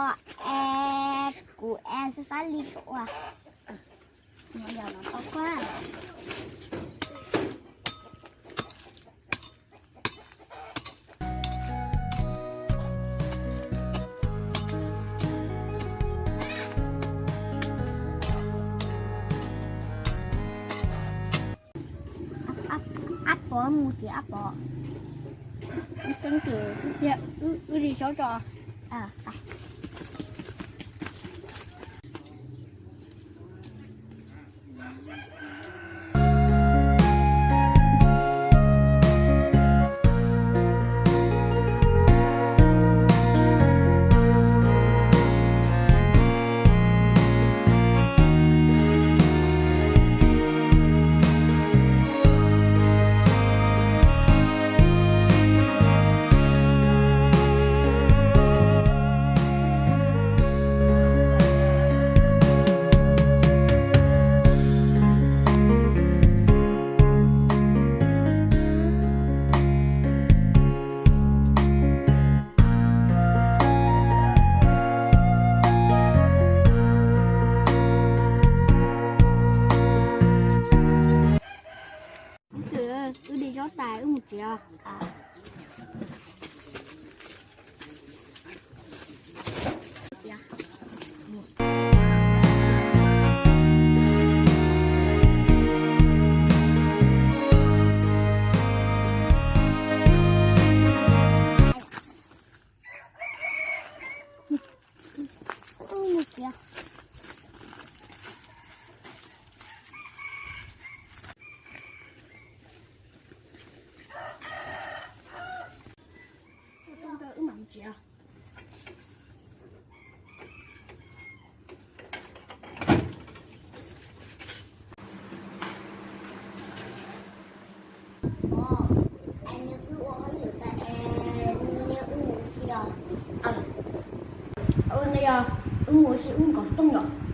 E, kuv e xab xab li kuv ua. Nyob yog no tau quaj. Ab Pov mus tsev, Ab Pov. Wb li xyov tso. Wb de zaub tas wb mus tsev os. Ua ntej yog wb mus ua si wb mus kom xov tooj yom.